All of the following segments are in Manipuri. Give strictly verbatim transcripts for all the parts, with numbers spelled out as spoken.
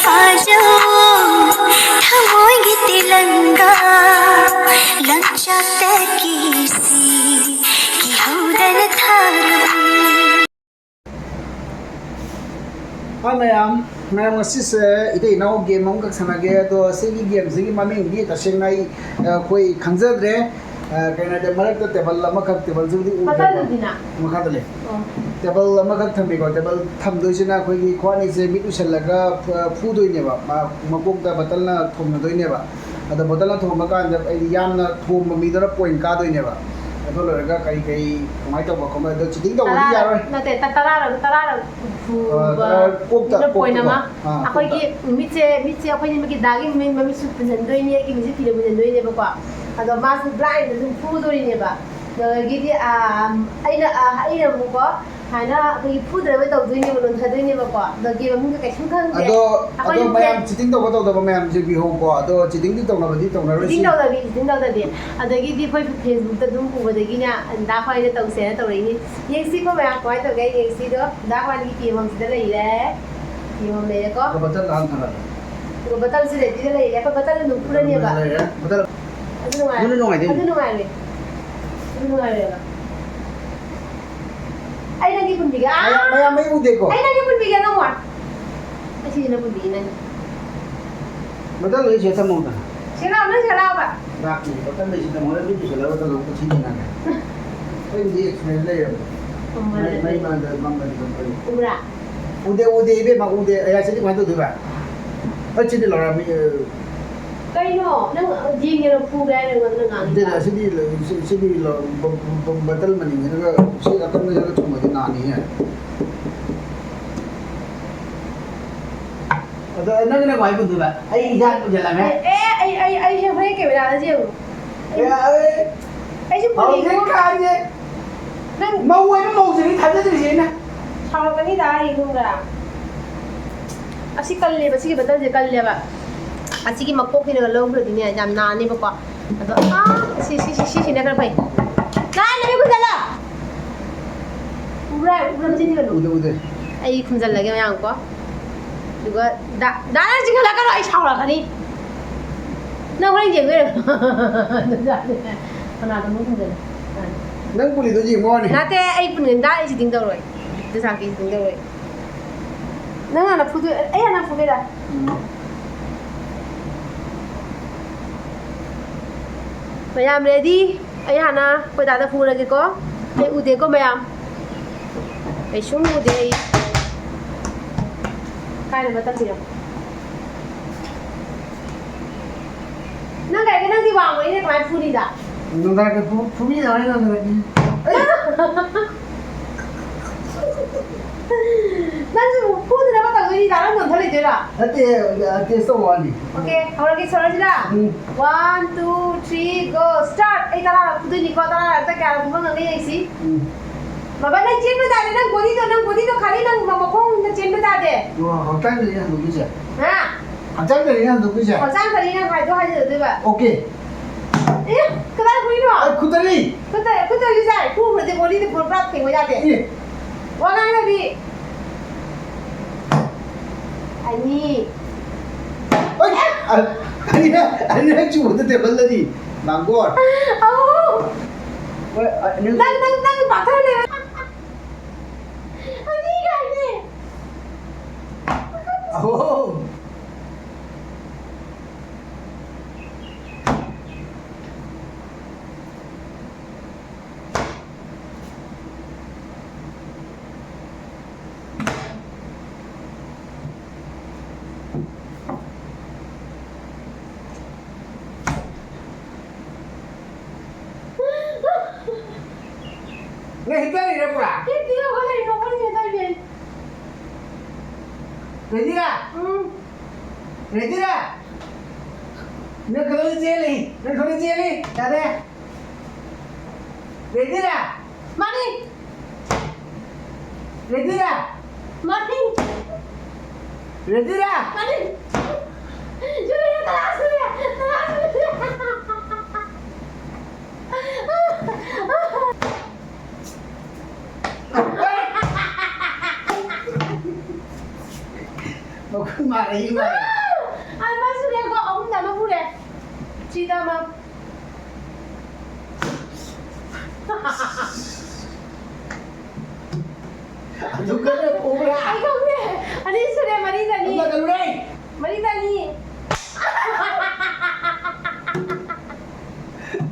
ꯐꯥꯖꯧ ꯊꯃꯣꯏꯒꯤ ꯇꯦꯂꯪꯒꯥ ꯂꯪꯆꯥꯛꯇꯒꯤ ꯁꯤ ꯀꯤꯍꯧꯗꯅ ꯊꯥꯔꯕꯅꯤ꯫ ꯍꯥꯏ ꯃꯌꯥꯝ, ꯃꯌꯥꯝ ꯉꯁꯤꯁꯦ ꯏꯇꯩ ꯏꯅꯥꯎ ꯒꯦꯝ ꯑꯃꯈꯛ ꯁꯥꯟꯅꯒꯦ꯫ ꯑꯗꯣ ꯁꯤꯒꯤ ꯒꯦꯝꯁꯤꯒꯤ ꯃꯃꯤꯡꯗꯤ ꯇꯁꯦꯡꯅ ꯑꯩ, ꯑꯩꯈꯣꯏ ꯈꯪꯖꯗ꯭ꯔꯦ꯫ ꯑ, ꯀꯩꯅꯣ ꯍꯥꯏꯗꯤ ꯃꯔꯛꯇ ꯇꯦꯕꯜ ꯑꯃꯈꯛ, ꯇꯦꯕꯜꯁꯤꯕꯨꯗꯤ ꯎꯗꯦꯀꯣ꯫ ꯃꯈꯥꯗ ꯂꯩ꯫ ꯑꯣ꯫ ꯇꯦꯕꯜ ꯑꯃꯈꯛ ꯊꯝꯃꯤꯀꯣ꯫ ꯇꯦꯕꯜ ꯊꯝꯗꯣꯏꯁꯤꯅ ꯑꯩꯈꯣꯏꯒꯤ ꯈ꯭ꯋꯥꯡ ꯑꯅꯤꯁꯦ ꯃꯤꯠ ꯎꯏꯁꯜꯂꯒ ꯐ-, ꯐꯨꯗꯣꯏꯅꯦꯕ꯫ ꯃ-, ꯃꯀꯣꯛꯇ ꯕꯇꯜꯅ ꯊꯣꯝꯅꯗꯣꯏꯅꯦꯕ꯫ ꯑꯗꯣ ꯕꯇꯜꯅ ꯊꯣꯝꯕ ꯀꯥꯟꯗ ꯑꯩꯗꯤ ꯌꯥꯝꯅ ꯊꯣꯝꯕ ꯃꯤꯗꯨꯅ ꯄꯣꯏꯟ ꯀꯥꯗꯣꯏꯅꯦꯕ꯫ ꯑꯗꯨ ꯂꯣꯏꯔꯒ ꯀꯔꯤ ꯀꯔꯤ ꯀꯃꯥꯏꯅ ꯇꯧꯕ ꯈꯣꯠꯄ ꯑꯗꯣ ꯆꯤꯇꯤꯡ ꯇꯧꯕꯗꯤ ꯇꯔꯥꯔꯛ ꯌꯥꯔꯣꯏ꯫ ꯅꯠꯇꯦ, ꯇ-, ꯇꯔꯥꯔꯛ, ꯇꯔꯥꯔꯛ ꯐꯨꯕ ꯑ, ꯇꯔꯥꯔꯛ ꯀꯣꯛꯇ, ꯃꯤꯗꯨꯅ ꯄꯣꯏꯟ ꯀꯣꯛꯇꯀꯣ꯫ ꯑꯃ꯫ ꯑꯥ, ꯑꯩꯈꯣꯏꯒꯤ ꯀꯣꯛꯇ꯫ ꯃꯤꯠꯁꯦ, ꯃꯤꯠꯁꯦ ꯑꯩꯈꯣꯏꯅ ꯃꯤꯠꯀꯤ ꯗꯥꯒꯤ ꯃꯃꯤꯠ, ꯃꯃꯤꯠꯁꯨ ꯄꯨꯟꯁꯤꯟꯗꯣꯏꯅꯦ, ꯑꯩꯒꯤ ꯃꯤꯠꯁꯦ ꯐꯤꯗ ꯄꯨꯟꯁꯤꯟꯗꯣꯏꯅꯦꯕꯀꯣ꯫ ꯑꯗꯣ ꯃꯥꯁꯨ ꯕ꯭ꯂꯥꯏꯟꯗ ꯑꯗꯨꯝ ꯐꯨꯗꯣꯔꯤꯅꯦꯕ꯫ ꯑꯗꯒꯤꯗꯤ, ꯑꯥ, ꯑꯩꯅ, ꯑꯥ, ꯑꯩꯅ ꯑꯃꯨꯛꯀꯣ ꯁꯨꯃꯥꯏꯅ ꯑꯩꯈꯣꯏꯒꯤ ꯐꯨꯗꯅꯕ ꯇꯧꯗꯣꯏꯅꯦꯕ, ꯅꯣꯟꯊꯗꯣꯏꯅꯦꯕꯀꯣ꯫ ꯑꯗꯣ ꯒꯦꯝ ꯃꯃꯤꯡꯗꯣ ꯀꯩꯁꯨꯝ ꯈꯪꯗꯦ꯫ ꯑꯗꯣ, ꯑꯗꯣ ꯑꯩꯈꯣꯏꯒꯤ ꯃꯌꯥꯝ ꯐꯦꯟ ꯆꯤꯇꯤꯡ ꯇꯧꯕ ꯇꯧꯗꯕ ꯃꯌꯥꯝꯁꯦ ꯕꯤꯍꯧꯀꯣ꯫ ꯑꯗꯣ ꯆꯤꯇꯤꯡꯗꯤ ꯇꯧꯅꯕꯗꯤ ꯇꯧꯅꯔꯣꯏꯁꯤ꯫ Cheating ꯇꯧꯗꯕꯤ, cheating ꯇꯧꯗꯕꯤ꯫ ꯑꯗꯒꯤꯗꯤ ꯑꯩꯈꯣꯏ ꯐꯦꯁꯕꯨꯛꯇ ꯑꯗꯨꯝ ꯎꯕꯗꯒꯤꯅꯦ, ꯗꯥ ꯈ꯭ꯋꯥꯏꯗ ꯇꯧꯁꯦꯅ ꯇꯧꯔꯛꯏꯅꯤ꯫ ꯌꯦꯡꯁꯤꯀꯣ ꯃꯌꯥꯝ ꯀꯃꯥꯏꯅ ꯇꯧꯒꯦ, ꯌꯦꯡꯁꯤꯗꯣ꯫ ꯗꯥ ꯈ꯭ꯋꯥꯏꯒꯤ ꯇꯦꯕꯜꯁꯤꯗ ꯂꯩꯔꯦ꯫ ꯇꯦꯕꯜ ꯂꯩꯔꯦꯀꯣ꯫ ꯑꯗꯣ ꯕꯇꯜ ꯂꯥꯡ ꯊꯥꯔꯛꯑꯒꯦ꯫ ꯑꯗꯨꯒ ꯕꯇꯜꯁꯦ ꯔꯦꯗꯤꯗ ꯂꯩꯔꯦ꯫ ꯑꯩꯈꯣꯏ ꯕꯇꯜ ꯑꯗꯨꯝ ꯐꯨꯔꯅꯦꯕ꯫ ꯂꯩꯔꯦ꯫ ꯕꯇꯜ ꯑꯗꯨ ꯅꯨꯡꯉꯥꯏ-, ꯑꯗꯨꯅ ꯅꯨꯡꯉꯥꯏꯗꯣꯏꯅꯤ꯫ ꯑꯗꯨ ꯅꯨꯡꯉꯥꯏꯔꯦ꯫ ꯑꯗꯨ ꯅꯨꯡꯉꯥꯏꯔꯦꯕ꯫ ꯑꯩ ꯅꯪꯒꯤ ꯄꯨꯟꯕꯤꯒꯦ꯫ ꯑꯥ! ꯃꯌꯥꯝ, ꯃꯌꯥꯝ ꯃꯩ ꯎꯗꯦꯀꯣ꯫ ꯑꯩ ꯅꯪꯒꯤ ꯄꯨꯟꯕꯤꯒꯦ, ꯅꯣꯡꯃ꯫ ꯑꯩ ꯁꯤꯁꯤꯅ ꯄꯨꯟꯕꯤꯒꯦ ꯅꯪꯒꯤ꯫ ꯕꯇꯜ ꯂꯣꯏ ꯁꯤꯗ ꯊꯝꯃꯣꯗꯅ꯫ ꯁꯦ ꯂꯥꯎ, ꯅꯪ ꯁꯦ ꯂꯥꯎꯕ꯫ ꯂꯥꯛꯇꯦ, ꯕꯇꯜ ꯂꯩ ꯁꯤꯗ ꯃꯣꯏꯅ ꯑꯗꯨꯝ ꯄꯨꯁꯜꯂꯒ ꯕꯇꯜ ꯂꯧꯕ ꯊꯤ ꯊꯤꯅꯉꯥꯏ꯫ ꯑꯩꯕꯨꯗꯤ ꯑꯦꯛꯁꯄꯤꯔꯤꯌꯦꯟꯁ ꯂꯩꯔꯕꯅꯦ꯫ ꯃꯩ, ꯃꯩ ꯃꯥꯡꯗ ꯃꯝꯕꯅꯤ ꯀꯝꯄꯅꯤ꯫ ꯎꯕ꯭ꯔꯥ? ꯎꯗꯦ, ꯎꯗꯦ, ꯏꯕꯦꯝꯃ, ꯎꯗꯦ꯫ ꯑꯌꯥ, ꯁꯤꯗꯤ ꯀꯃꯥꯏꯅ ꯇꯧꯗꯣꯏꯕ? ꯍꯣꯏ, ꯁꯤꯗꯤ ꯂꯧꯔ ꯃꯤ, ꯑ, ꯀꯩꯅꯣ? ꯅꯪ ꯌꯦꯡꯒꯦꯔꯣ? ꯐꯨꯒꯦ ꯍꯥꯏꯔꯣ? ꯅꯪ ꯉꯥꯡꯉꯤꯗꯣ? ꯅꯠꯇꯦꯗ, ꯁꯤꯗꯤ ꯂ-, ꯁꯤ-, ꯁꯤꯗꯤ ꯂ-, ꯕ-, ꯕ-, ꯕ-, ꯕꯇꯜ ꯃꯅꯤꯡꯁꯤꯅꯒ ꯁꯤ ꯅꯥꯀꯟꯗꯒ ꯊꯨꯝꯃꯗꯤ ꯅꯥꯅꯤꯍꯦ꯫ ꯑꯗꯣ ꯅꯪꯅ ꯀꯃꯥꯏꯅ ꯄꯨꯗꯣꯏꯕ? ꯑꯩ ꯏꯟꯖꯥꯡ ꯄꯨꯁꯜꯂꯝꯃꯦ꯫ ꯑꯦ, ꯑꯦ, ꯑꯩ, ꯑꯩ, ꯑꯩꯁꯦ ꯍꯣꯔꯦꯟ ꯀꯦꯃꯦꯔꯥꯗ ꯌꯦꯡꯉꯨ꯫ ꯌꯥꯔꯦ꯫ ꯑꯩꯁꯨ ꯄꯨꯅꯤꯡꯉꯤꯉꯣ꯫ ꯍꯧꯖꯤꯛꯀꯥꯟꯁꯦ ꯅꯪ ꯃꯧ ꯑꯣꯏꯕ ꯃꯧꯁꯤꯡꯁꯤ ꯊꯥꯖꯗ꯭ꯔꯤꯁꯦ ꯑꯩꯅ꯫ ꯁꯥꯎꯔꯛꯀꯅꯤꯗ ꯑꯩ ꯈꯪꯕ꯭ꯔꯥ? ꯑꯁꯤ ꯀꯜꯂꯦꯕ, ꯁꯤꯒꯤ ꯕꯇꯜꯁꯦ ꯀꯜꯂꯦꯕ꯫ ꯑꯁꯤꯒꯤ ꯃꯀꯣꯛꯁꯤꯅꯒ ꯂꯧꯈ꯭ꯔꯗꯤꯅꯦ ꯌꯥꯝ ꯅꯥꯅꯦꯕꯀꯣ꯫ ꯑꯗꯣ, ꯑꯥ, ꯁꯤ, ꯁꯤ, ꯁꯤ, ꯁꯤꯁꯤꯅ ꯈꯔ ꯐꯩ꯫ ꯅꯥꯏ, ꯅꯃꯤꯠ ꯈꯨꯝꯖꯜꯂꯣ꯫ ꯎꯕ꯭ꯔꯥ? ꯎꯕ꯭ꯔꯥ? ꯃꯆꯤꯟ ꯊꯤꯒꯅꯨ꯫ ꯎꯗꯦ, ꯎꯗꯦ꯫ ꯑꯩ ꯈꯨꯝꯖꯜꯂꯒꯦ ꯃꯌꯥꯝꯀꯣ꯫ ꯑꯗꯨꯒ ꯗꯥ, ꯗꯥ ꯅꯪ ꯆꯤꯡꯈꯠꯂꯛꯀꯅꯣ, ꯑꯩ ꯁꯥꯎꯔꯛꯀꯅꯤ꯫ ꯅꯪ ꯍꯣꯔꯦꯟ ꯌꯦꯡꯗꯣꯏꯔꯣ? ꯀꯅꯥꯗꯅꯣ ꯈꯪꯗꯦ꯫ ꯅꯪ ꯄꯨꯔꯤꯗꯣ ꯌꯦꯡꯕ ꯋꯥꯅꯤ꯫ ꯅꯠꯇꯦ, ꯑꯩ ꯄꯨꯅꯤꯡ ꯗꯥ ꯑꯩ cheating ꯇꯧꯔꯣꯏ꯫ ꯗꯁꯥꯀꯤ cheating ꯇꯧꯔꯣꯏ꯫ ꯅꯪ ꯍꯥꯟꯅ ꯐꯨꯗꯣꯏ-, ꯑꯩ ꯍꯥꯟꯅ ꯐꯨꯒꯦꯗ꯫ ꯎꯝ꯫ ꯃꯌꯥꯝ ready? ꯑꯩ ꯍꯥꯟꯅ ꯑꯩꯈꯣꯏ ꯗꯥꯗ ꯐꯨꯔꯒꯦꯀꯣ꯫ ꯑꯩ ꯎꯗꯦꯀꯣ ꯃꯌꯥꯝ꯫ ꯑꯩ ꯁꯨꯝ ꯎꯗꯦ ꯑꯩ꯫ ꯀꯥꯏꯅ ꯃꯇꯝ ꯄꯤꯔꯝꯃꯣ꯫ ꯅꯪ ꯀꯩꯒꯤ ꯅꯪꯗꯤ ꯋꯥꯡꯕꯅꯤꯅ ꯀꯃꯥꯏꯅ ꯐꯨꯅꯤꯗ? ꯅꯨꯡꯗꯥꯡꯗ ꯐꯨ-, ꯐꯨꯕꯤꯔꯣꯏ ꯅꯪ ꯅꯨꯡꯗꯥꯡꯗꯤ꯫ ꯅꯪꯁꯨ ꯐꯨꯗꯅꯕ ꯇꯧꯗꯣꯏꯅꯤꯗ, ꯅꯪ ꯅꯣꯟꯊ ꯂꯩꯗꯣꯏꯔꯣ? ꯅꯠꯇꯦ, test ꯇꯧꯕ ꯋꯥꯅꯤ꯫ Okay, ꯍꯧꯔꯒꯦ, ꯁꯣꯔꯁꯤꯗ꯫ ꯎꯝ꯫ One, two, three, go, start! ꯑꯩ ꯇꯔꯥꯔꯛ ꯐꯨꯗꯣꯏꯅꯤꯀꯣ, ꯇꯔꯥꯔꯛꯇ ꯀꯌꯥꯔꯛ ꯐꯨꯕ ꯉꯝꯒꯦ ꯌꯦꯡꯁꯤ꯫ ꯎꯝ꯫ ꯕꯥꯕꯥ, ꯅꯪ ꯆꯦꯟꯕ ꯇꯥꯔꯦ, ꯅꯪ body ꯗꯣ, ꯅꯪ body ꯗꯣ ꯈꯥꯔꯤ, ꯅꯪ ꯃꯈꯣꯡꯗ ꯆꯦꯟꯕ ꯇꯥꯗꯦ꯫ ꯑꯣ, ꯍꯛꯆꯥꯡꯗꯅꯤ ꯍꯟꯗꯣꯛꯇꯣꯏꯁꯦ꯫ ꯍꯥ? ꯍꯛꯆꯥꯡꯗꯅꯤ ꯍꯟꯗꯣꯛꯇꯣꯏꯁꯦ꯫ ꯍꯛꯆꯥꯡ ꯈꯥꯔꯤ ꯅꯪ ꯍꯥꯏꯗꯣ ꯍꯥꯏꯖꯗꯣꯏꯕ꯫ Okay꯫ ꯑꯦ, ꯀꯗꯥꯏ ꯐꯨꯏꯅꯣ? ꯑꯩ ꯈꯨꯠꯇꯅꯤ꯫ ꯈꯨꯠꯇ-, ꯈꯨꯠꯇ ꯍꯧꯖꯤꯛ ꯆꯥꯏ꯫ ꯐꯨꯈ꯭ꯔꯗꯤ body ꯗꯣ ꯄꯨꯔꯥ ꯄꯨꯔꯥ ꯊꯦꯡꯕ ꯌꯥꯗꯦ꯫ ꯑꯦ꯫ ꯋꯥ ꯉꯥꯡꯅꯕꯤ꯫ ꯑꯅꯤ꯫ ꯑꯩ, ꯑ-, ꯑꯅꯤꯔꯛ, ꯑꯅꯤꯔꯛ ꯆꯨꯕꯗ table ꯗꯗꯤ꯫ ꯃꯥꯡꯒꯣꯟ꯫ ꯑꯍꯨꯝ꯫ ꯍꯣꯏ, ꯑ, ꯅꯪ ꯅꯪ, ꯅꯪ, ꯅꯪ ꯄꯥꯛꯊꯔ ꯂꯩꯔꯦ꯫ ꯑꯅꯤ ꯀꯥꯏꯅꯦ꯫ ꯑꯍꯨꯝ꯫ ꯅꯪ ꯍꯤꯞꯊꯔꯤꯔ ꯄꯨꯔꯥ? ꯍꯤꯞꯇꯦ, ꯍꯧꯒꯠꯂꯛꯏꯅꯦ, ꯍꯧꯒꯠꯂꯛꯏꯅꯦ, ꯇꯥꯏꯅꯦ꯫ ꯔꯦꯗꯤꯔꯥ? ꯎꯝ꯫ ꯔꯦꯗꯤꯔꯥ? ꯅꯪ ꯀꯩꯗꯧ ꯆꯦꯜꯂꯤ? ꯅꯪ ꯀꯩꯗꯧ ꯆꯦꯜꯂꯤ? ꯌꯥꯔꯦ꯫ ꯔꯦꯗꯤꯔꯥ? ꯃꯥꯅꯤ꯫ ꯔꯦꯗꯤꯔꯥ? ꯃꯥꯅꯤ꯫ ꯔꯦꯗꯤꯔꯥ? ꯃꯥꯅꯤ꯫ ꯁꯨꯔꯦ, ꯇꯔꯥ ꯁꯨꯔꯦ, ꯇꯔꯥ ꯁꯨꯔꯦ꯫ ꯃꯈꯨꯠ ꯃꯥꯔꯛꯏ ꯃꯥꯜꯂꯦ꯫ ꯑꯃ ꯁꯨꯔꯦꯀꯣ, ꯑꯍꯨꯝꯗ ꯑꯃ ꯄꯨꯔꯦ꯫ ꯁꯤꯗ ꯑꯃ꯫ ꯑꯗꯨ ꯀꯔꯝꯅ ꯄꯨꯕ꯭ꯔꯥ? ꯑꯩ ꯈꯪꯗꯦ꯫ ꯑꯅꯤ ꯁꯨꯔꯦ, ꯃꯔꯤꯗꯅꯤ꯫ ꯑꯃ ꯀꯜꯂꯨꯔꯦ꯫ ꯃꯔꯤꯗꯅꯤ꯫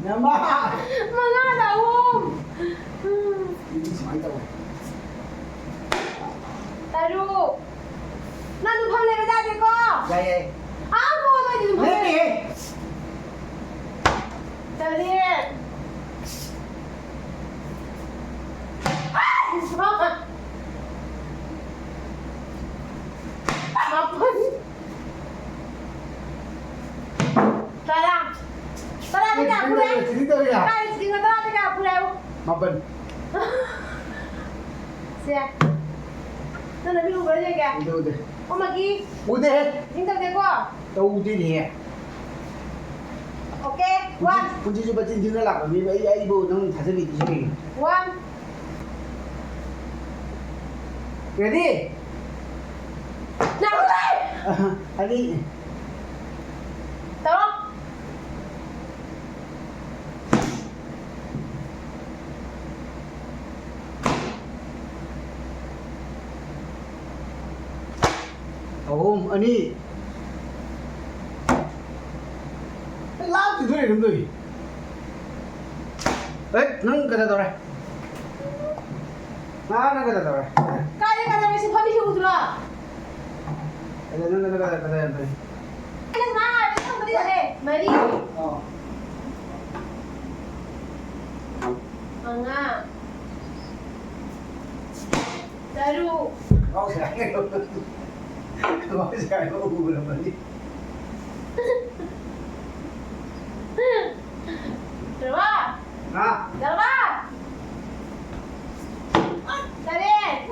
ꯅꯃꯥ꯫ ꯃꯉꯥꯗ ꯑꯍꯨꯝ꯫ ꯁꯤꯗꯤ ꯁꯨꯃꯥꯏꯅ ꯇꯧꯋꯦ꯫ ꯇꯔꯨꯛ꯫ ꯅꯪ ꯑꯗꯨꯝ ꯐꯝ ꯂꯩꯕ ꯌꯥꯗꯦꯀꯣ? ꯌꯥꯏ, ꯌꯥꯏ꯫ ꯑꯥ, ꯀꯣ, ꯅꯣꯏꯗꯤ ꯑꯗꯨꯝ ꯐꯝ ꯂꯩ-꯫ ꯂꯦꯞꯄꯤꯍꯦ꯫ ꯇꯔꯦꯠ꯫ ꯃꯥꯄꯟ꯫ ꯇꯔꯥ꯫ ꯇꯔꯥꯗ ꯀꯌꯥ ꯐꯨꯔꯦ? ꯆꯤꯇꯤꯡ ꯇꯧꯔꯤꯔꯥ? ꯀꯥꯏ ꯆꯤꯇꯤꯡꯅꯣ? ꯇꯔꯥꯗ ꯀꯌꯥ ꯐꯨꯔꯦ ꯍꯥꯏꯕꯨ? ꯃꯥꯄꯟ꯫ ꯁꯦ꯫ ꯅꯪꯅ ꯃꯤ ꯎꯕ꯭ꯔꯥ ꯌꯦꯡꯒꯦ? ꯎꯗꯦ, ꯎꯗꯦ꯫ ꯑꯣ, ꯃꯥꯒꯤ? ꯎꯗꯦꯍꯦ꯫ ꯆꯤꯇꯤꯡ ꯇꯧꯗꯦꯀꯣ? ꯇꯧꯗꯦꯅꯦꯍꯦ꯫ ꯑꯣꯀꯦ, ꯄꯨꯟꯁꯤ-, one꯫ ꯄꯨꯟꯁꯤ ꯆꯨꯞꯄ ꯆꯤꯟ ꯊꯤꯗꯨꯅ ꯂꯥꯛꯄ ꯃꯤꯕꯨ ꯑꯩ, ꯑꯩꯕꯨ ꯅꯪ ꯊꯥꯖꯕꯤꯗ꯭ꯔꯤꯁꯦ ꯀꯩꯒꯤꯅꯣ? One꯫ Ready? ꯅꯪ ꯎꯗꯦ! ꯑꯅꯤ꯫ ꯇꯧꯔꯣ꯫ ꯑꯍꯨꯝ, ꯑꯅꯤ꯫ ꯂꯥꯞꯇꯤ ꯊꯣꯛꯑꯦ ꯑꯗꯨꯝ ꯇꯧꯏ꯫ ꯍꯦꯠ, ꯅꯪ ꯀꯩꯅꯣ ꯇꯧꯔꯦ꯫ ꯑꯥ, ꯅꯪ ꯀꯩꯅꯣ ꯇꯧꯔꯦ꯫ ꯀꯥꯏꯗ ꯀꯩꯗꯧꯔꯦ? ꯁꯤ ꯐꯝꯃꯤꯁꯤ ꯎꯗ꯭ꯔꯣ? ꯑꯗ ꯅꯪ ꯀꯩꯅꯣ ꯀꯩꯅꯣ ꯀꯩꯅꯣ ꯌꯥꯝ ꯇꯧꯏ꯫ ꯑꯩꯅ ꯁꯨꯃꯥꯏꯅ ꯍꯥꯏꯕꯗꯤ ꯈꯪꯕꯗꯤ ꯌꯥꯔꯦ꯫ ꯃꯔꯤ꯫ ꯑꯣ꯫ ꯃꯉꯥ꯫ ꯇꯔꯨꯛ꯫ ꯉꯥꯎꯁꯦ ꯍꯥꯏꯔꯣ꯫ ꯉꯥꯎꯁꯦ ꯍꯥꯏꯔꯣ, ꯎꯔꯝꯃꯅꯤ꯫ ꯇꯔꯨꯛ꯫ ꯍꯥ? ꯇꯔꯨꯛ꯫ ꯇꯔꯦꯠ꯫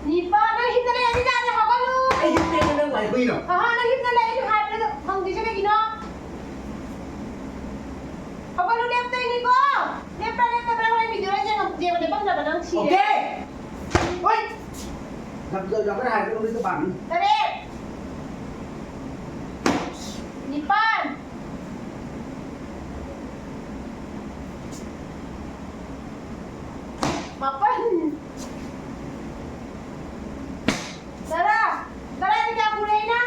ꯅꯤꯄꯥꯟ꯫ ꯅꯪ ꯍꯤꯞꯇ ꯂꯩꯔꯗꯤ ꯌꯥꯔꯦ, ꯍꯧꯒꯠꯂꯨ꯫ ꯑꯩ ꯍꯤꯞꯇꯦ, ꯅꯪ ꯀꯃꯥꯏ ꯍꯨꯏꯅꯣ? ꯑꯍꯥ, ꯅꯪ ꯍꯤꯞꯇ ꯂꯩ, ꯑꯩꯅ ꯍꯥꯏꯕꯗꯣ ꯐꯪꯗ꯭ꯔꯤꯁꯦ ꯀꯩꯒꯤꯅꯣ? ꯍꯧꯒꯠꯂꯨ, ꯂꯦꯞꯇꯣꯏꯅꯤꯀꯣ꯫ ꯂꯦꯞꯄ꯭ꯔꯥ, ꯂꯦꯞꯇꯕ꯭ꯔꯥ, ꯍꯣꯔꯦꯟ video ꯌꯥꯝ ꯀꯟꯅ ꯍꯥꯏꯔꯛꯀꯅꯨ, ꯃꯤꯠꯇ ꯄꯥꯟꯅꯤ꯫ ꯇꯔꯦꯠ꯫ ꯅꯤꯄꯥꯟ꯫ ꯃꯥꯄꯟ꯫ ꯇꯔꯥ꯫ ꯇꯔꯥꯗꯤ ꯀꯌꯥ ꯄꯨꯔꯛꯏꯅ?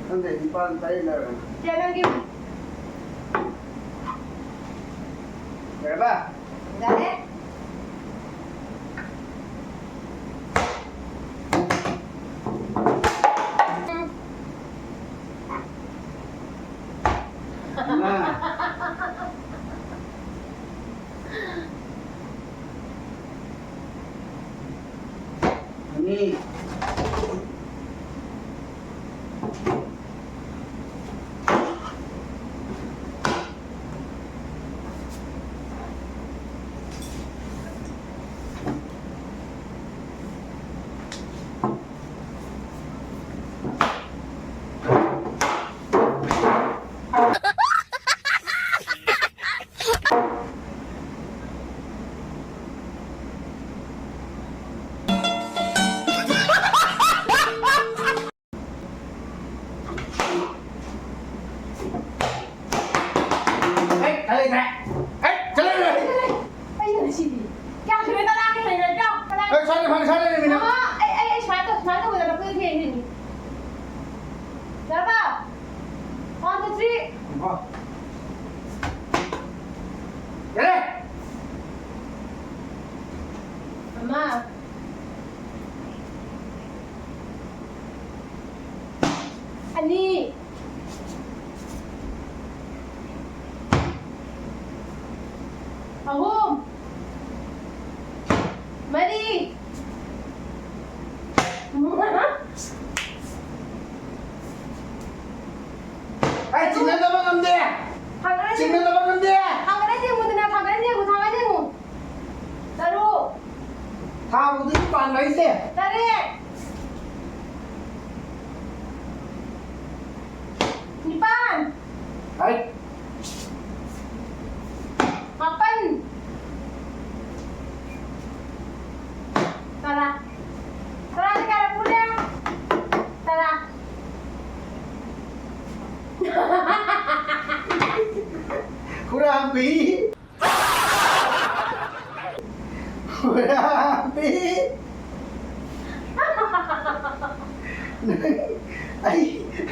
ꯈꯪꯗꯦ, ꯅꯤꯄꯥꯟ ꯇꯔꯦꯠ ꯂꯩꯔꯝꯒꯅꯤ꯫ ꯁꯦ, ꯅꯪꯒꯤ꯫ ꯌꯥꯔꯕ? ꯌꯥꯔꯦ꯫ ꯃꯉꯥ꯫ ꯑꯅꯤ꯫ ꯍꯦꯛ, ꯈꯔ ꯂꯩꯈ꯭ꯔꯦ꯫ ꯍꯦꯛ, ꯆꯠꯂꯣ, ꯆꯠꯂꯣ꯫ ꯑꯩꯅ ꯉꯁꯤꯗꯤ ꯀꯌꯥ ꯁꯨꯔꯦ? ꯇꯔꯥꯒꯤ ꯂꯩꯔꯗ꯭ꯔꯣ? ꯇꯔꯥ-꯫ ꯑꯦ, ꯁ꯭ꯋꯥꯏꯗ ꯐꯪꯉꯦ, ꯁ꯭ꯋꯥꯏꯗ ꯂꯩꯔꯦ, ꯃꯤꯅ꯫ ꯑꯥ, ꯑꯩ, ꯑꯩ, ꯑꯩ ꯁꯨꯃꯥꯏꯅ ꯇꯧ-, ꯁꯨꯃꯥꯏꯅ ꯇꯧꯕꯗ ꯂꯧꯊꯣꯛꯑ ꯊꯦꯡꯉꯤꯅꯤ꯫ ꯌꯥꯔꯕ? One, two, three꯫ ꯌꯥꯔꯦ꯫ ꯑꯃ꯫ ꯑꯅꯤ꯫ ꯑꯍꯨꯝ꯫ ꯃꯔꯤ꯫ ꯃꯉꯥ꯫ ꯑꯩ ꯆꯤꯡꯅꯗꯕ ꯉꯝꯗꯦ꯫ ꯊꯥꯡꯒꯠꯂ ꯌꯦꯡꯉꯨ꯫ ꯆꯤꯡꯅꯗꯕ ꯉꯝꯗꯦ꯫ ꯊꯥꯡꯒꯠꯂ ꯌꯦꯡꯉꯨꯗꯅ, ꯊꯥꯡꯒꯠꯂ ꯌꯦꯡꯉꯨ, ꯊꯥꯡꯒꯠꯂ ꯌꯦꯡꯉꯨ꯫ ꯇꯔꯨꯛ꯫ ꯊꯥꯕꯗꯨꯗꯤ ꯄꯥꯟꯕ ꯍꯥꯏꯁꯦ꯫ ꯇꯔꯦꯠ꯫ ꯅꯤꯄꯥꯟ꯫ ꯍꯥꯏ꯫ ꯃꯥꯄꯟ꯫ ꯇꯔꯥ꯫ ꯇꯔꯥꯗꯤ ꯀꯌꯥꯔꯛ ꯄꯨ-, ꯕꯣꯔꯥꯕꯤ! ꯑꯩ,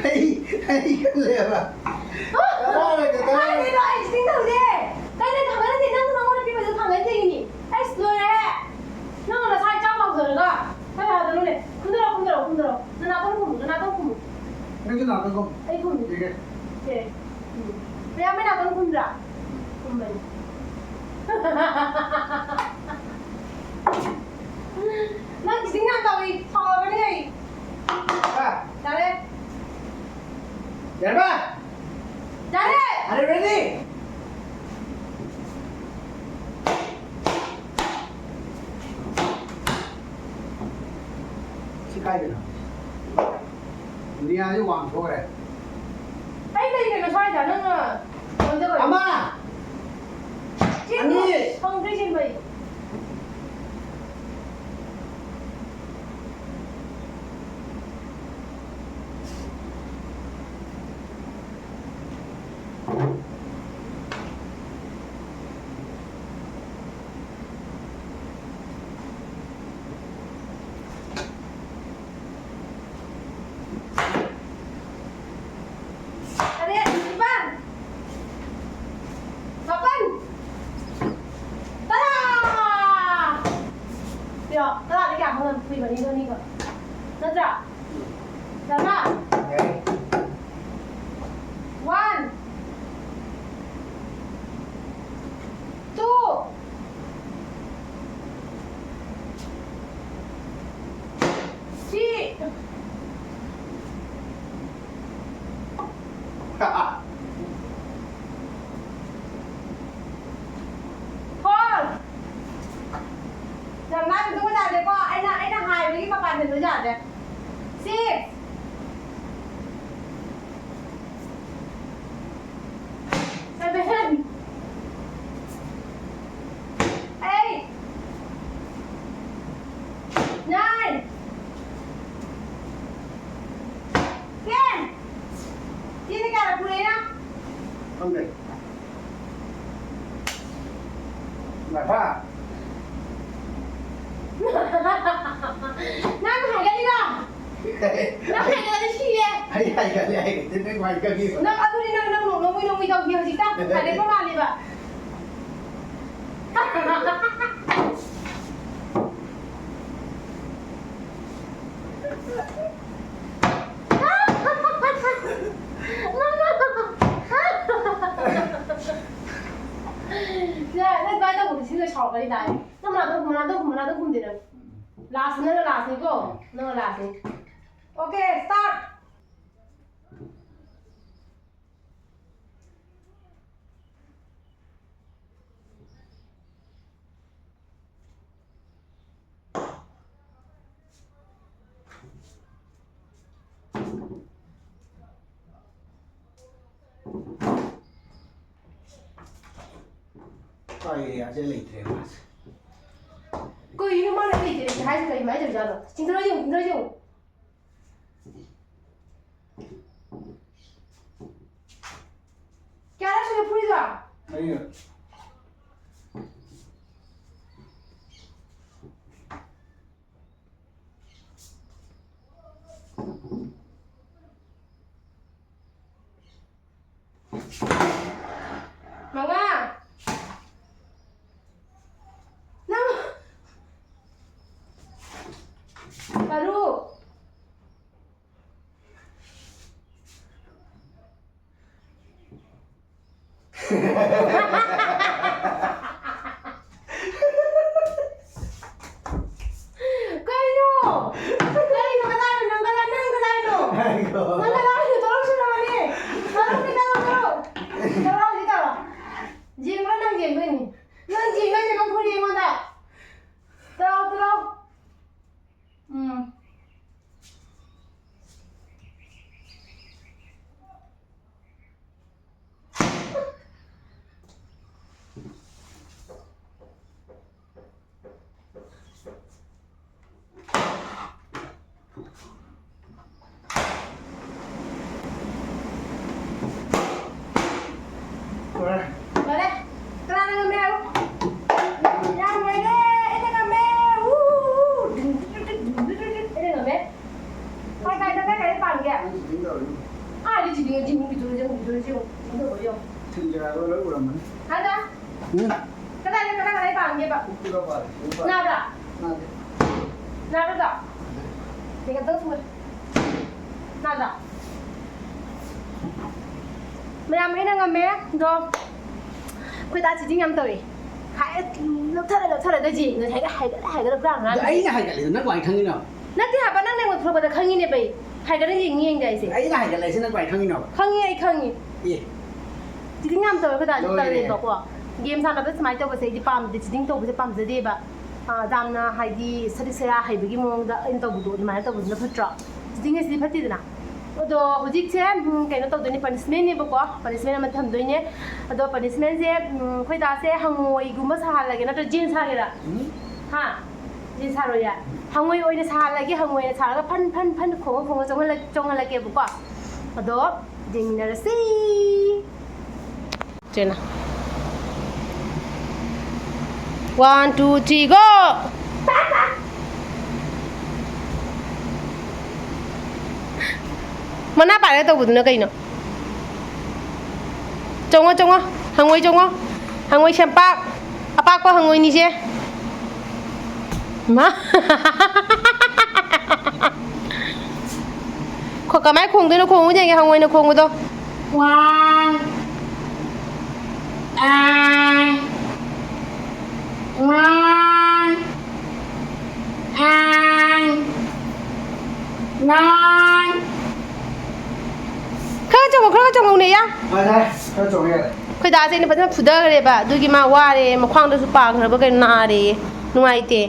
ꯑꯩ, ꯑꯩ ꯈꯜꯂꯦꯕ꯫ ꯀꯗꯥꯏꯗ, ꯀꯗꯥꯏꯗ? ꯀꯥꯏꯗꯩꯅꯣ? ꯑꯩ ꯁꯤꯇꯤꯡ ꯇꯧꯗꯦ꯫ ꯀꯩꯅ ꯊꯥꯡꯒꯠꯅꯗꯦ? ꯅꯪ ꯅꯉꯣꯟꯗ ꯄꯤꯕꯗꯣ ꯊꯥꯡꯒꯠꯅꯤꯡꯉꯤꯅꯤ꯫ ꯑꯩꯁ, ꯂꯣꯏꯔꯦꯍꯦ꯫ ꯅꯪ ꯅꯁꯥ ꯏꯆꯥꯎ ꯆꯥꯎꯖꯔꯒ꯫ ꯀꯩ ꯌꯥꯗꯅꯣꯅꯦ? ꯀꯨꯝꯊꯔꯣ, ꯀꯨꯝꯊꯔꯣ, ꯀꯨꯝꯊꯔꯣ꯫ ꯅꯅꯥꯇꯣꯟ ꯈꯨꯝꯃꯨ, ꯅꯅꯥꯇꯣꯟ ꯈꯨꯝꯃꯨ꯫ ꯅꯪꯁꯨ ꯅꯥꯇꯣꯟ ꯈꯨꯝꯃꯨ꯫ ꯑꯩ ꯈꯨꯝꯃꯤ꯫ ꯌꯦꯡꯒꯦ꯫ ꯁꯦ꯫ ꯎꯝ꯫ ꯃꯌꯥꯝ ꯃꯩ ꯅꯥꯇꯣꯟ ꯈꯨꯝꯗ꯭ꯔꯥ? ꯈꯨꯝꯕꯅꯤ꯫ ꯅꯪ ꯆꯤꯇꯤꯡ ꯌꯥꯝ ꯇꯧꯏ꯫ ꯁꯥꯎꯔꯕꯅꯤ ꯑꯩ꯫ ꯍꯥ? ꯌꯥꯔꯦ꯫ ꯌꯥꯔꯕ? ꯌꯥꯔꯦ! Are you ready? ꯁꯤ ꯀꯥꯏꯗꯅꯣ? ꯗꯨꯅꯤꯌꯥꯁꯤ ꯋꯥꯡ ꯊꯣꯛꯈ꯭ꯔꯦ꯫ ꯑꯩ ꯂꯩ ꯀꯩꯅꯣ ꯁ꯭ꯋꯥꯏꯗ, ꯅꯪꯅ ꯀꯩꯅꯣ ꯇꯧꯔꯦ꯫ ꯑꯃ! ꯆꯦꯟꯕ ꯑꯅꯤ! ꯐꯪꯗ꯭ꯔꯦ ꯆꯦꯟꯕ ꯑꯩ꯫ ꯇꯔꯦꯠ, ꯅꯤꯄꯥꯟ, ꯃꯥꯄꯟ, ꯇꯔꯥ! ꯄꯤꯔꯣ, ꯇꯔꯥꯗꯤ ꯀꯌꯥ ꯐꯪꯉꯝ-, ꯀꯨꯏꯕꯅꯤ ꯑꯗꯨꯅꯤꯒ꯫ ꯅꯠꯇ꯭ꯔꯥ? ꯆꯥꯝꯃ? ꯌꯥꯏ꯫ One, two, three, four. ꯌꯥꯝ ꯂꯥꯏꯅ ꯇꯨꯝꯕ ꯌꯥꯗꯦꯀꯣ꯫ ꯑꯩꯅ, ꯑꯩꯅ ꯍꯥꯏꯕꯒꯤ ꯃꯄꯥꯟ ꯍꯦꯟꯕ ꯌꯥꯗꯦ꯫ Six, ꯅꯪ ꯍꯥꯏꯒꯠꯂꯗꯤ ꯁꯤꯔꯦ꯫ ꯑꯩ ꯍꯥꯏꯒꯠꯂꯦ, ꯍꯥꯏꯒꯠꯂꯦ, ꯅꯪ ꯍꯥꯏꯒꯠꯂꯤꯕ꯫ ꯅꯪ ꯑꯗꯨꯗꯤ ꯅꯪ, ꯅꯪ ꯅꯣꯛ-, ꯅꯣꯛꯃꯤ ꯅꯣꯛꯃꯤ ꯇꯧꯈꯤ ꯍꯧꯖꯤꯛꯇ꯫ ꯍꯥꯏꯒꯠꯄ ꯃꯥꯜꯂꯦꯕ꯫ ꯅꯪ, ꯅꯪ ꯑꯗꯨꯃꯥꯏꯅ ꯇꯧꯕꯗꯤ ꯁꯤ ꯂꯣꯏ ꯁꯥꯎꯔꯛꯀꯅꯤ ꯇꯥꯏ꯫ ꯅꯪ ꯃꯅꯥꯛꯇ, ꯃꯅꯥꯛꯇ, ꯃꯅꯥꯛꯇ ꯈꯨꯝꯗꯦ ꯅꯪ꯫ ꯂꯥꯁ ꯅꯪꯅ ꯂꯥꯁꯅꯤꯀꯣ? ꯅꯪꯅ ꯂꯥꯁꯅꯤ꯫ Okay, start. ꯀꯥꯏ ꯑꯦꯔꯤꯌꯥꯁꯦ ꯂꯩꯇ꯭ꯔꯦ ꯃꯥꯁꯦ꯫ ꯀꯩꯅꯣ ꯃꯥꯅ ꯂꯩꯇꯦ ꯂꯩꯇꯦ ꯍꯥꯏꯁꯦ ꯀꯩ ꯀꯃꯥꯏꯅ ꯇꯧꯔꯤꯖꯥꯠꯅꯣ? ꯆꯤꯡꯊꯔ ꯌꯦꯡꯉꯨ, ꯆꯤꯡꯊꯔ ꯌꯦꯡꯉꯨ꯫ ꯀꯌꯥꯔꯛ ꯁꯨꯔꯦ ꯐꯨꯔꯤꯗꯣ? ꯃꯔꯤꯔꯛ꯫ ꯃꯉꯥ꯫ ꯅꯪ꯫ ꯇꯔꯨꯛ꯫ ꯀꯩꯅꯣ? ꯀꯩꯅꯣ? ꯀꯗꯥꯏꯅꯣ? ꯅꯪ ꯀꯗꯥꯏ-, ꯅꯪ ꯀꯗꯥꯏꯅꯣ? ꯉꯥꯏꯈꯣ꯫ ꯅꯪ ꯀꯗꯥꯏꯅꯣ? ꯇꯔꯨꯛ ꯁꯨꯔꯕꯅꯦ꯫ ꯇꯔꯨꯛꯅꯦ, ꯇꯔꯨꯛ, ꯇꯔꯨꯛ꯫ ꯇꯔꯨꯛ ꯍꯧꯖꯤꯛ ꯇꯧꯔꯣ꯫ ꯌꯦꯡꯕ꯭ꯔꯥ? ꯅꯪ ꯌꯦꯡꯗꯣꯏꯅꯤ꯫ ꯅꯪ ꯌꯦꯡꯗꯣꯏꯅꯤ, ꯅꯪ ꯐꯨꯔꯤ ꯑꯩꯉꯣꯟꯗ꯫ ꯇꯔꯨꯛ, ꯇꯔꯨꯛ꯫ ꯎꯝ꯫ ꯀꯗꯥꯏꯗ ꯀꯗꯥꯏ ꯀꯗꯥꯏ ꯄꯥꯟꯒꯦꯕ? ꯅꯥꯕ꯭ꯔꯥ? ꯅꯥꯕ꯭ꯔꯥ ꯑꯗꯣ? ꯌꯦꯡ ꯑꯝꯇꯪ ꯊꯨꯒꯠ-, ꯅꯥꯕ꯭ꯔꯥ? ꯃꯌꯥꯝ ꯑꯩꯅ ꯉꯝꯃꯦ ꯑꯗꯣ꯫ ꯑꯩꯈꯣꯏ ꯗꯥ cheating ꯌꯥꯝ ꯇꯧꯋꯦ꯫ ꯍꯥꯏ, ꯂꯧꯊꯔ ꯂꯧꯊꯔꯒ ꯌꯦꯡꯉꯦ꯫ ꯍꯥꯏꯒꯠ-, ꯍꯥꯏꯒꯠꯂ ꯍꯥꯏꯒꯠꯂ ꯄꯨꯔꯥ ꯑꯗꯣ ꯉꯥꯡꯉꯦ꯫ ꯑꯩꯅ ꯍꯥꯏꯒꯠꯂꯤꯗꯣ ꯅꯪ ꯀꯃꯥꯏꯅ ꯈꯪꯉꯤꯅꯣ? ꯅꯠꯇꯦ ꯍꯥꯏꯕ, ꯅꯪꯅ ꯑꯩꯉꯣꯟꯗ ꯐꯨꯔꯛꯄꯗ ꯈꯪꯉꯤꯅꯦꯕ ꯑꯩ꯫ ꯍꯥꯏꯒꯠꯂ ꯌꯦꯡꯉꯤ ꯌꯦꯡꯗꯦ ꯍꯥꯏꯁꯦ꯫ ꯑꯩꯅ ꯍꯥꯏꯒꯠꯂꯛꯏꯁꯦ ꯅꯪ ꯀꯃꯥꯏꯅ ꯈꯪꯉꯤꯅꯣ? ꯈꯪꯉꯤ, ꯑꯩ ꯈꯪꯉꯤ꯫ ꯑꯦ꯫ Cheating ꯌꯥꯝ ꯇꯧꯋꯦ ꯑꯩꯈꯣꯏ ꯗꯥꯗꯤ, ꯂꯣꯏꯔꯦ꯫ ꯇꯜꯂꯦꯕꯀꯣ꯫ Game ꯁꯥꯟꯅꯕ ꯁꯨꯃꯥꯏꯅ ꯇꯧꯕꯁꯦ ꯑꯩꯗꯤ ꯄꯥꯝꯗꯦ, cheating ꯇꯧꯕꯁꯦ ꯄꯥꯝꯖꯗꯦꯕ꯫ ꯑꯥ, ꯌꯥꯝꯅ ꯍꯥꯏꯗꯤ ꯁꯔꯤꯛ ꯁꯔꯥ ꯍꯩꯕꯒꯤ ꯃꯑꯣꯡꯗ ꯑꯩꯅ ꯇꯧꯕꯗꯣ ꯑꯗꯨꯃꯥꯏꯅ ꯇꯧꯕꯗꯨꯅ ꯐꯠꯇ꯭ꯔꯣ? Cheating ꯍꯥꯏꯁꯤꯗꯤ ꯐꯠꯇꯦꯗꯅ꯫ ꯑꯗꯣ ꯍꯧꯖꯤꯛꯁꯦ, ꯎꯝ, ꯀꯩꯅꯣ ꯇꯧꯗꯣꯏꯅꯦ, punishment ꯅꯦꯕꯀꯣ꯫ Punishment ꯑꯃ ꯊꯝꯗꯣꯏꯅꯦ꯫ ꯑꯗꯣ punishment ꯁꯦ, ꯎꯝ, ꯑꯩꯈꯣꯏ ꯗꯥꯁꯦ ꯍꯪꯉꯣꯏꯒꯨꯝꯕ ꯁꯥꯍꯜꯂꯒꯦ, ꯅꯠꯇ꯭ꯔ ꯖꯦꯟ ꯁꯥꯒꯦꯔꯥ? ꯎꯝ꯫ ꯍꯥ? ꯖꯦꯟ ꯁꯥꯔꯣꯏꯌꯦ꯫ ꯍꯪꯉꯣꯏ ꯑꯣꯏꯅ ꯁꯥꯍꯜꯂꯒꯦ, ꯍꯪꯉꯣꯏ ꯑꯣꯏꯅ ꯁꯥꯔꯒ ꯐꯟ ꯐꯟ ꯐꯟ ꯈꯣꯡꯉ ꯈꯣꯡꯉ ꯆꯣꯡꯍꯜꯂ-, ꯆꯣꯡꯍꯜꯂꯛꯀꯦꯕꯀꯣ꯫ ꯑꯗꯣ ꯌꯦꯡꯃꯤꯟꯅꯔꯁꯤ꯫ ꯆꯦꯅ꯫ One, two, three, go! ꯃꯅꯥ ꯄꯥꯏꯔꯒ ꯇꯧꯕꯗꯨꯅ ꯀꯩꯅꯣ? ꯆꯣꯡꯉꯣ, ꯆꯣꯡꯉꯣ꯫ ꯍꯪꯉꯣꯏ ꯆꯣꯡꯉꯣ꯫ ꯍꯪꯉꯣꯏ ꯁꯦꯝꯄꯥꯛ꯫ ꯑꯄꯥꯛꯄ ꯍꯪꯉꯣꯏꯅꯤꯁꯦ꯫ ꯃꯥ꯫ ꯈꯣ-, ꯀꯃꯥꯏ ꯈꯣꯡꯗꯣꯏꯅꯣ? ꯈꯣꯡꯉꯨ ꯌꯦꯡꯒꯦ, ꯍꯪꯉꯣꯏꯅ ꯈꯣꯡꯕꯗꯣ꯫ ꯋꯥꯡ꯫ ꯑꯥꯡ꯫ ꯋꯥꯡ꯫ ꯑꯥꯡ꯫ ꯋꯥꯡ꯫ ꯈꯔ ꯆꯣꯡꯉꯣ, ꯈꯔ ꯆꯣꯡꯉꯣꯅꯦ, ꯌꯥ꯫ ꯐꯔꯦ, ꯈꯔ ꯆꯣꯡꯉꯦ ꯌꯥꯔꯦ꯫ ꯑꯩꯈꯣꯏ ꯗꯥꯁꯦ ꯑꯩꯅ ꯐꯖꯅ ꯐꯨꯊꯈ꯭ꯔꯦꯕ, ꯑꯗꯨꯒꯤ ꯃꯥ ꯋꯥꯔꯦ, ꯃꯈ꯭ꯋꯥꯡꯗꯁꯨ ꯄꯥꯡꯈ꯭ꯔꯕ ꯀꯩꯅꯣ ꯅꯥꯔꯦ, ꯅꯨꯡꯉꯥꯏꯇꯦ꯫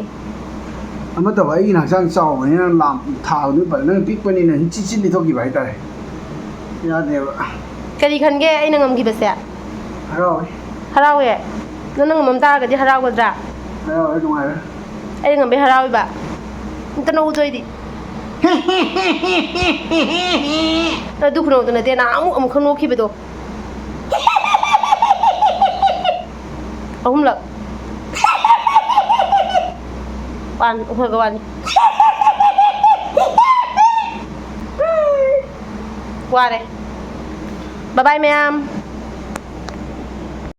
ꯑꯃ ꯇꯧꯕ, ꯑꯩꯒꯤꯅ ꯍꯛꯆꯥꯡ ꯆꯥꯎꯕꯅꯤꯅ ꯂꯥꯝ ꯊꯥꯕꯗꯨ ꯐꯔꯦ, ꯅꯪ ꯄꯤꯛꯄꯅꯤꯅ ꯍꯤꯟꯆꯤꯠ ꯆꯤꯠ ꯂꯤꯊꯣꯛꯈꯤꯕ ꯍꯥꯏꯇꯥꯔꯦ, ꯌꯥꯗꯦꯕ꯫ ꯀꯔꯤ ꯈꯟꯒꯦ ꯑꯩꯅ ꯉꯝꯈꯤꯕꯁꯦ? ꯍꯔꯥꯎꯋꯦ꯫ ꯍꯔꯥꯎꯋꯦ? ꯅꯪꯅ ꯉꯝꯃꯝ ꯇꯥꯔꯒꯗꯤ ꯍꯔꯥꯎꯒꯗ꯭ꯔꯥ? ꯍꯔꯥꯎꯋꯦ, ꯅꯨꯡꯉꯥꯏꯔꯦ꯫ ꯑꯩꯅ ꯉꯝꯕꯩ ꯍꯔꯥꯎꯔꯤꯕ? ꯑꯝꯇ ꯅꯣꯛꯎꯗꯣ ꯑꯩꯗꯤ꯫ ꯑꯗꯨ ꯈꯨꯅꯣꯛꯇꯨ ꯅꯠꯇꯦ, ꯅꯍꯥꯟ ꯑꯃꯨꯛ ꯑꯃꯨꯛ ꯈꯪ ꯅꯣꯛꯈꯤꯕꯗꯣ꯫ ꯑꯍꯨꯝꯂꯛ꯫ ꯋꯥꯟ, ꯑꯩꯈꯣꯏꯒ ꯋꯥꯅꯤ꯫ ꯋꯥꯔꯦ꯫ Bye bye ꯃꯌꯥꯝ꯫